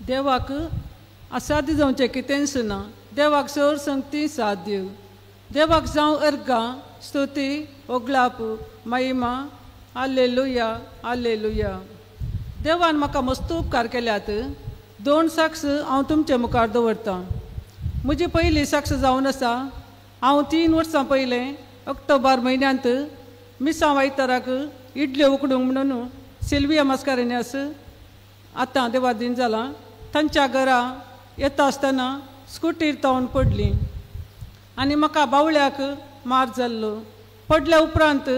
देवाक असाध्य जावचें कितेंच ना. देवाक सर संगती साध्य. देवाक जावं अर्गां स्तुती ओगलाप महिमा. Hallelujah hallelujah. देवान म्हाका मस्त उपकार केल्यात. दोन साक्ष हांव तुमचे मुखार दवरतां. म्हजी पयली साक्ष जावन आसा, हांव 3 वर्सां पयलें ऑक्टोबर म्हयन्यांत मिसां वायतराक इडल्यो उकडूंक म्हणून सिल्विया मास्कारेन्हास आतां देवादीन जालां तांच्या घरा येता आसतना स्कुटीर तावन पडली आनी म्हाका बावळ्याक मार जाल्लो. पडल्या उपरांत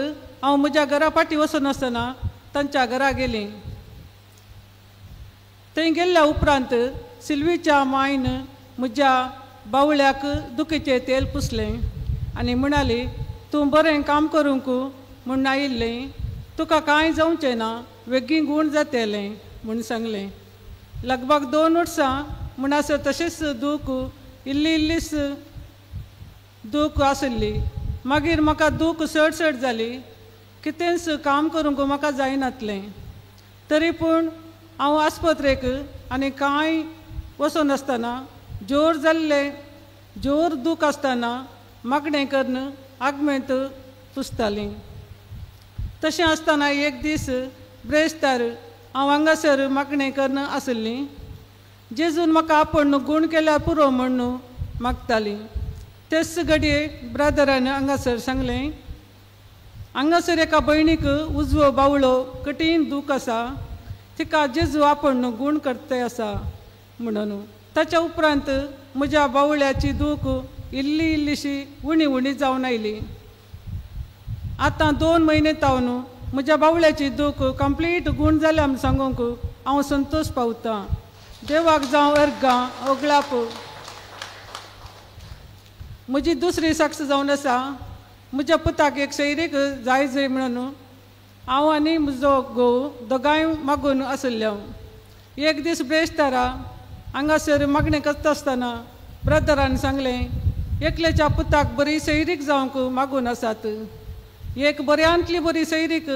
हांव म्हज्या घरा फाटीं वचनासतना तांच्या घरा गेली. थंय गेल्ल्या उपरांत सिल्वीच्या मायन म्हज्या बावळ्याक दुखीचें तेल पुसलें आनी म्हणाली, तूं बरें काम करूंक म्हूण आयिल्लें, तुका कांय जावचें ना, वेगीं गूण जातलें म्हूण सांगलें. लगभग 2 वर्सां म्हणसर तशेंच दूख इल्ली इल्लीच दूख आशिल्ली. मागीर म्हाका दूख चड चड जाली. कितेंच काम करूंक म्हाका जायनातलें. तरी पूण हांव आस्पत्रेक आनी कांय वचनासतना जोर जाल्ले जोर दूख आसतना मागणें करून आगमेंत पुसतालीं. तशें आसतना एक दीस ब्रेस्तार हांव हांगासर मागणें करून आशिल्ली. जेजून म्हाका आपूण गूण केल्यार पुरो म्हूण मागताली. तेच घडये ब्रदरान हांगासर सांगलें, हांगासर एका भयणीक उजवो बावळो कठीण दूख आसा, तिका जेजू आपूण गूण करते आसा म्हणून. ताच्या उपरांत म्हज्या बावळ्याची दूख इल्ली इल्लीशी उणी उणी जावन आयली. आतां 2 म्हयने तावन म्हज्या बावळ्याची दूख कंप्लीट गूण जाल्या म्हूण सांगूंक हांव संतोश पावतां. देवाक जावं अर्गां ओगळाप. म्हजी दुसरी साक्ष जावन आसा, म्हज्या पुताक एक सैरीक जाय जाय म्हणून हांव आनी म्हजो घोव दोगांय मागून आशिल्ले. एक दीस ब्रेस्तारा हांगासर मागणें करता आसतना ब्रदरान सांगलें, एकल्याच्या पुताक बरी सैरीक जावंक मागून आसात, एक बऱ्यांतली बरी सैरीक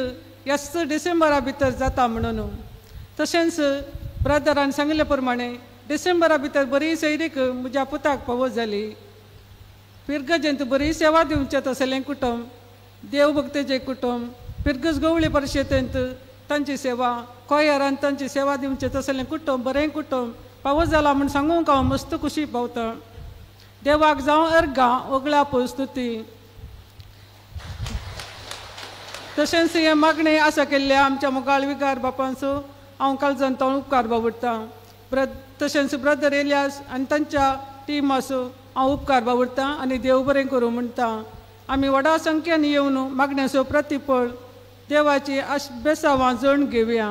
ह्याच डिसेंबरा भितर जाता म्हणून. तशेंच ब्रदरान सांगले प्रमाणे डिसेंबरा भितर बरी सैरीक म्हज्या पुताक पावो जाली. पिरगजेंत बरी सेवा दिवचें तसलें कुटुंब, देवभक्तेचें कुटुंब, पिरगज गवळी परिशदेंत तांची सेवा, कोयरान तांची सेवा दिवचें तसलें कुटुंब, बरें कुटुंब पावो जाला म्हूण सांगूंक हांव मस्त खुशी पावतां. देवाक जावं अर्गां ओगळाप स्तुती. तशेंच हें मागणें आसा केल्लें आमच्या मुगाळ विगार बापांचो हांव कालजान तो उपकार बावडटां. तशेंच ब्रदर एलियास आनी तांच्या टीम आसूं हांव उपकार बावडटां आनी देव बरें करूं म्हणटा. आमी व्हडा संख्येन येवन मागण्याचो प्रतिफळ देवाची बेसावां जण घेवया.